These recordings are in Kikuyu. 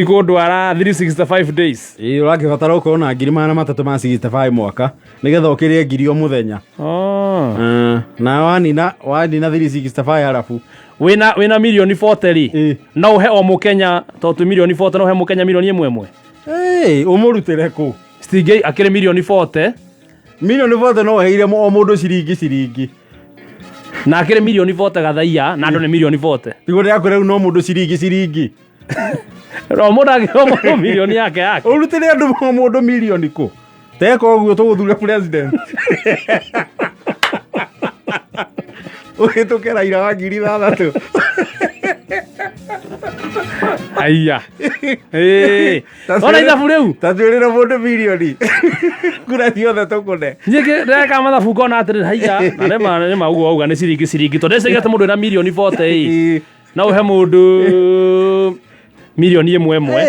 Cikũndwara 365 days. Ĩĩ, ũrakĩbatara ũkorwo na 300,000 ma 65 mwaka nĩgetha ũkĩrĩe 1,000 o mũthenya. Oh. Na wanina 365 arabu Wĩna mirioni 40 rĩ, Ĩĩ. no ũhe o mũkenya, tondũ twĩ mirioni 40, no ũhe mũkenya mirioni ĩmwe ĩmwe. Ĩĩ, ũmũrutĩre kũ? Citingĩ akĩrĩ mirioni 40. Mirioni 40 no ũheire o mũndũ ciringi ciringi. Na akĩrĩ mirioni 40 gathaiya, na andũ nĩ mirioni 40. Tiguo ndĩrakwĩra rĩu no mũndũ ciringi ciringi. O mũndũ akĩhe mũndũ mirioni yake yake. Ũrutĩre andũ o mũndũ mirioni kũ? Teka ũguo tũgũthure president. Ũhĩtũke Raila wa 6,000. Aya. Ĩĩ. Ona ithabu rĩu. Ta twĩrĩre mũndũ mirioni. Kura ciothe tũkũne. Niĩ ndeka mathabu ngona atĩrĩrĩ, haiya, na nĩma nĩma ũguo wauga nĩ ciringi ciringi, tondũ ndeciria atĩ mũndũ wĩna mirioni 40 ĩ, no ũhe mũndũ mirioni ĩmwe ĩmwe.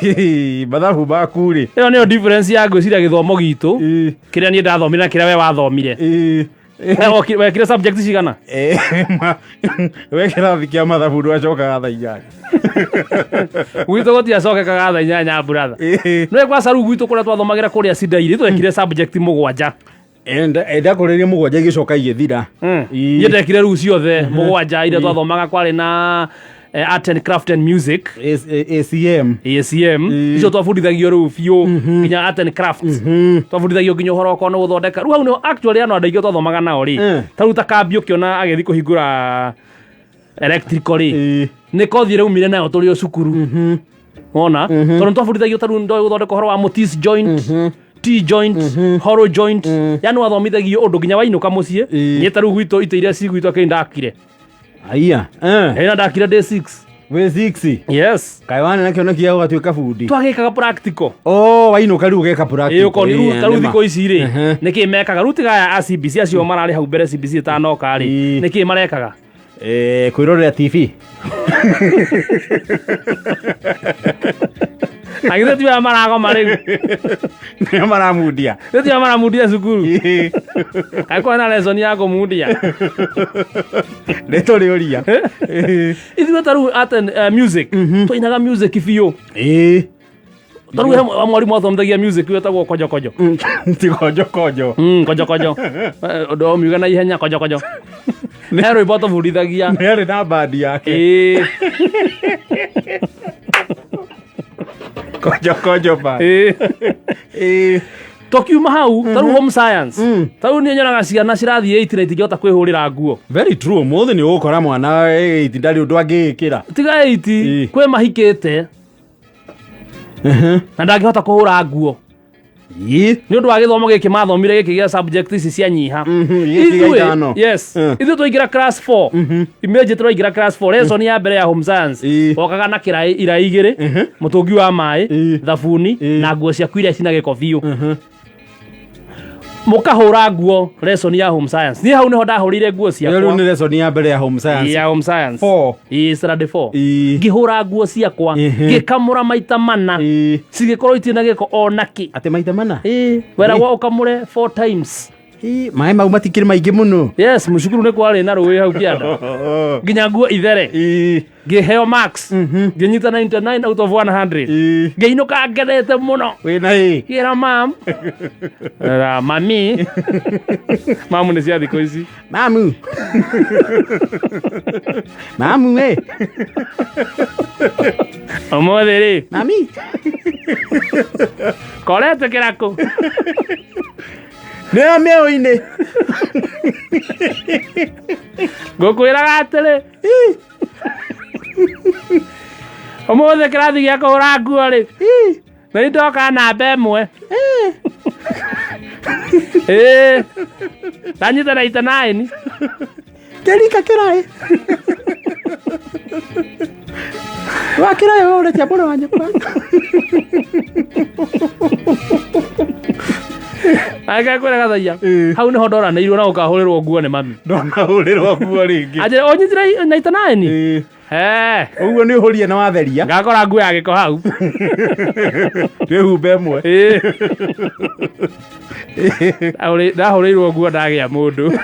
Ĩĩ, mathabu maku rĩ. Ĩyo nĩyo difference ya ngwĩciria gĩthomo gitũ, Ĩĩ. kĩrĩa niĩ ndathomire na kĩrĩa we wathomire. Ĩĩ. Wekire subject cigana? We kĩrathi kĩa mathabu ndwacokaga thaa 8. Gwitũ gũtiacokekaga thaa 8, brother. Nĩwe kwa saru gwitũ kũrĩa twathomagĩra kũrĩa Cidairĩ twekire subject 7. Ndakũrĩrie 7 igĩcoka igĩthira. Niĩ ndekire rĩu ciothe 7 iria twathomaga, kwarĩ na art and craft and music. ACM. ACM. Icio twabundithagio rĩu biũ nginya art and craft, twabundithagio nginya ũhoro okorwo nĩ gũthondeka. Rĩu hau nĩho actually ano andũ aingĩ twathomaga nao rĩ, ta rĩu ta kambi ũkĩona agĩthiĩ kũhingũra electrical rĩ, nĩ kothi ĩraumire nayo tũrĩ o cukuru wona, tondũ twabundithagio ta rĩu ndoĩ gũthondeka ũhoro wa mortise joint, T joint, hollow joint, yani wathomithagio ũndũ nginya wainũka mũciĩ. Niĩ ta rĩu gwitũ itĩ iria ci gwitũ akĩrĩ ndakire. Aya. Ĩna ndakire day 6. Wĩ 6? Yes. Kaĩ wana na kĩoneki gĩa gũgatuĩka bundi? Twagĩkaga practical. Oh, wainũka rĩu ũgeka practical. Ĩĩ, ũkoni rĩu ta rĩu Nĩma. thikũ ici rĩ, nĩkĩ mekaga rĩu tiga aya a CBC acio mararĩ hau mbere CBC ĩtanoka rĩ, nĩkĩ marekaga? Kwĩrorera TV. Na githĩ ti aya maragoma rĩu? Nĩo maramundia. Githĩ ti aya maramundia cukuru? Kaĩ kwarĩ na lesson ya kũmundia? Nĩ tũrĩũria. Ithuĩ ta rĩu art and music, twainaga music biũ. Ta rĩu he mwarimũ athomithagia music wetagwo Kojo Kojo. Ti Konjo Konjo. Kojo Kojo. Ũndũ ũmiuga na ihenya, Kojo Kojo. He rwĩmbo atũbundithagia. Nĩ arĩ na bandi yake. Ĩĩ. Konjo Konjo band. Ĩĩ. Ĩĩ. Tũkiuma hau, ta rĩu home science, ta rĩu niĩ nyonaga ciana cirathiĩ 8 na itingĩhota kwĩhũrĩra nguo. Very true. Ũmũthĩ nĩ ũgũkora mwana 8 ndarĩ ũndũ angĩĩkĩra. Tiga 8, kwĩ mahikĩte na ndangĩhota kũhũra nguo nĩ ũndũ wa gĩthomo gĩkĩ mathomire gĩkĩ gĩa subject ici cianyiha. Gĩkĩ gĩa Ithuĩ- ithano. Yes. Ithuĩ twaingĩra class 4, imagine tũraingĩra class 4, lesson ya mbere ya home science, wokaga na kĩraĩ iraĩ igĩrĩ, mũtũngi wa maĩ, thabuni na nguo ciaku iria cina gĩko biũ, mũkahũra nguo lesson ya home science. Niĩ hau nĩho ndahũrĩire nguo Ĩyo rĩu ciakwa. nĩ lesson ya mbere ya home science. Ya home science. Four. Ĩĩ, Saturday 4. Ĩĩ. Ngĩhũra nguo ciakwa, ngĩkamũra maita mana, cigĩkorwo itirĩ na gĩko o nakĩ. Atĩ maita mana? Ĩĩ, weragwo ũkamũre four times. Ĩĩ, maĩ mau matikĩrĩ maingĩ mũno. Yes, mũcukuru nĩ kwarĩ na rũĩ hau kĩanda nginya nguo ithere. Ngĩheo marks, ngĩnyita 99 out of 100. Ngĩinũka ngenete mũno. Wĩna ĩ. Ngĩra mam. Ra, mami, mamu nĩ cia thikũ ici. Mamu. Mamu ĩ. Ũmũthĩ rĩ, Mami. Koretwo kĩrakũ? Nĩ mĩo-inĩ. Ngũkwĩraga atĩrĩ, ũmũthĩ kĩrathi gĩa kũhũra nguo rĩ, na nĩ ndoka namba ĩmwe. Ĩĩ, ndanyita 99. Kĩrika kĩraĩ. Wa kĩraĩ we ũretia mũrũ wa nyũkwa. Agekwĩra gathaia hau nĩho ndoranĩirwo na ũkahũrĩrwo nguo nĩ mami. Ndonahũrĩrwo nguo rĩngĩ. Anjĩra ũnyitire 99. He. Ũguo nĩ ũhũrie na watheria. Ngakora nguo ya gĩko hau. Twĩhumbe ĩmwe. Ĩĩ. Ndahũrĩirwo nguo ndagĩa mũndũ.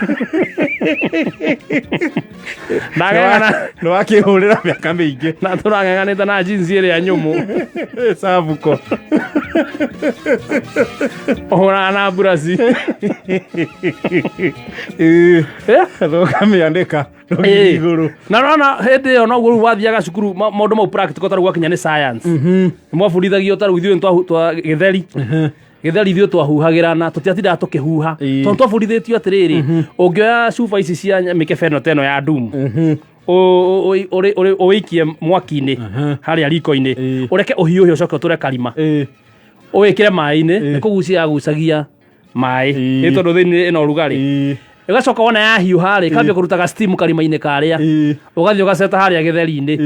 Ndang'eng'ana Nĩ wakĩhũrĩra mĩaka mĩingĩ. Na tũrang'eng'anĩte na jeans ĩrĩa nyũmũ. Cabuko. Ũhũraga na mburaci. Ĩĩ. Eh? Ũkamĩanĩka rũgiri igũrũ. Na rona hĩndĩ ĩyo noguo rĩu wathiaga cukuru, maũndũ mau practical, tarĩu gwakinya nĩ science nĩ mwabundithagio, tarĩu ithuĩ twa gĩtheri gĩtheri ithuĩ twahuhagĩra na tũtiatindaga tũkĩhuha, tondũ twabundithĩtio atĩrĩrĩ, ũngĩoya cuba ici cia mĩkebe ĩno ta ĩno ya Doom, ũwĩikie mwaki-inĩ harĩa riko-inĩ, ũreke ũhiũhe, ũcoke ũtũre karima, ũwĩkĩre maĩ-inĩ, nĩ kũgucia yagucagia maĩ, nĩ tondũ thĩinĩ ĩna ũrugarĩ. Ĩgacoka wona yahiũha rĩ, kambia kũrutaga steam karima-inĩ karĩa, ũgathiĩ ũgaceta harĩa gĩtheri-inĩ.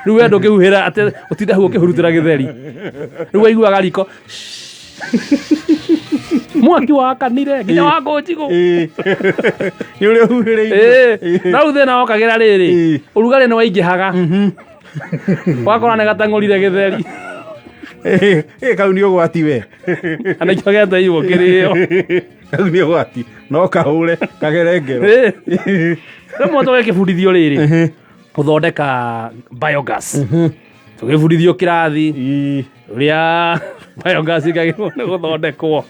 Rĩu we ndũngĩhuhĩra atĩ ũtinde hau ũkĩhurutĩra gĩtheri, rĩu waiguaga riko mwaki wakanire nginya wa ngũnjigũ. Nĩ ũrĩa ũhuhĩrĩirie. Ĩĩ. Na rĩu thĩna wokagĩra rĩrĩ, ũrugarĩ nĩ waingĩhaga, wakora nĩ gatang'ũrire gĩtheri. Ĩĩ, kau nĩ ũgwati we. Na nĩkĩo geteirwo kĩrĩo. Kau nĩ ũgwati, no kahũre kagere ngero. Ĩĩ. Rĩmwe tũgĩkĩbundithio rĩrĩ, gũthondeka biogas, tũgĩbundithio kĩrathi ũrĩa biogas ĩkagĩrĩirwo nĩ gũthondekwo,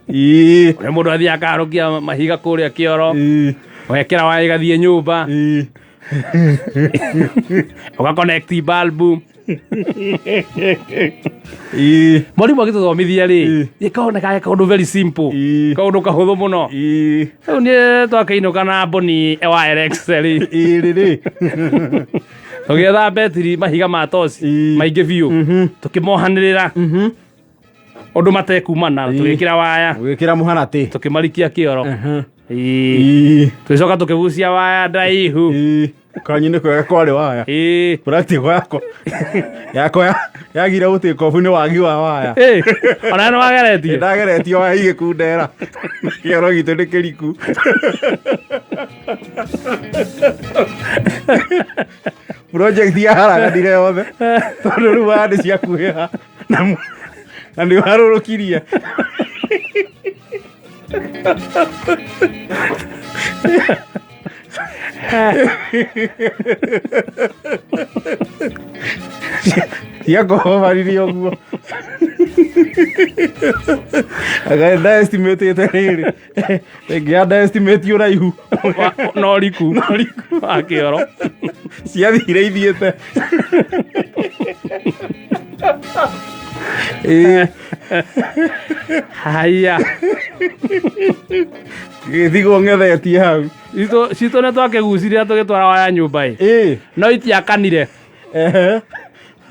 ũrĩa mũndũ athiaga akarũkia mahiga kũrĩa kĩoro, ũgekĩra waya ĩgathiĩ nyũmba, ũga connect bulb. Mwarimũ agĩtũthomithia rĩ, ĩkoneka kaũndũ very simple, kaũndũ kahũthũ mũno. Rĩu niĩ twakĩinũka na mboni wa Alex rĩ, Ĩrĩ rĩ. Tũgĩetha betiri, mahiga ma toci maingĩ biũ, tũkĩmohanĩrĩra ũndũ matekumana, tũgĩkĩra waya, Ũgĩkĩra mũharatĩ. Tũkĩmarikia kĩoro. Ĩĩ. Tũgĩcoka tũkĩgucia waya ndaihu. Kanyu nĩ kwega kwarĩ waya. Practical yakwa yagire gũtuĩka obu nĩ wagi wa waya. Ĩĩ. Ona nĩ wageretie? Ndageretie waya igĩkundera, kĩoro gitũ nĩ kĩriku. Project yaharaganire yothe tondũ rĩu waya nĩ ciakuhĩha na nĩ warũrũkirie. Ciakũhobaririe ũguo underestimatĩte rĩrĩ rĩngĩ, underestimate ũraihu. No riku wa kĩoro. Ciathire ithiĩte. Ĩĩ. Haya. Gĩthigwo ng'ethetie hau. Citũ nĩ twakĩgucirie tũgĩtwara waya nyũmba ĩ, no itiakanire.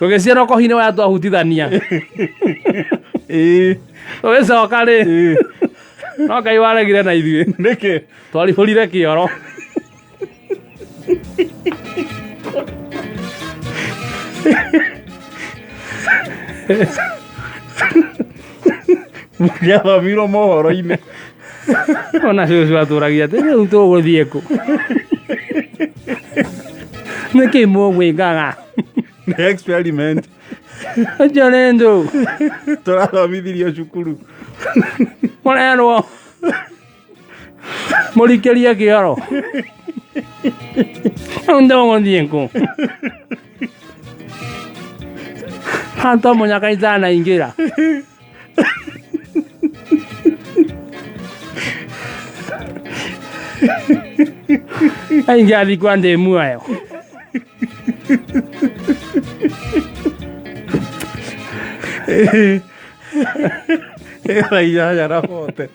Tũgĩciara kohi-inĩ waya twahutithania. Tũgĩcoka rĩ, no Ngai waregire na ithuĩ. Nĩkĩ? Twarihũrire kĩoro. Gĩathomirwo mohoro-inĩ. Ona cũcũ atũragia atĩ rĩu tũgũthiĩ kũ, nĩkĩ mũgwĩkaga? Nĩ experiment. Ũcio nĩ ndũ. Tũrathomithirio cukuru. Mũrerwo mũrikĩrie kĩoro, rĩu ndũgũthiĩ kũ hato mũnyaka itanaingĩra. Aingĩathikwa ndĩ muoyo. Thaa 8:40.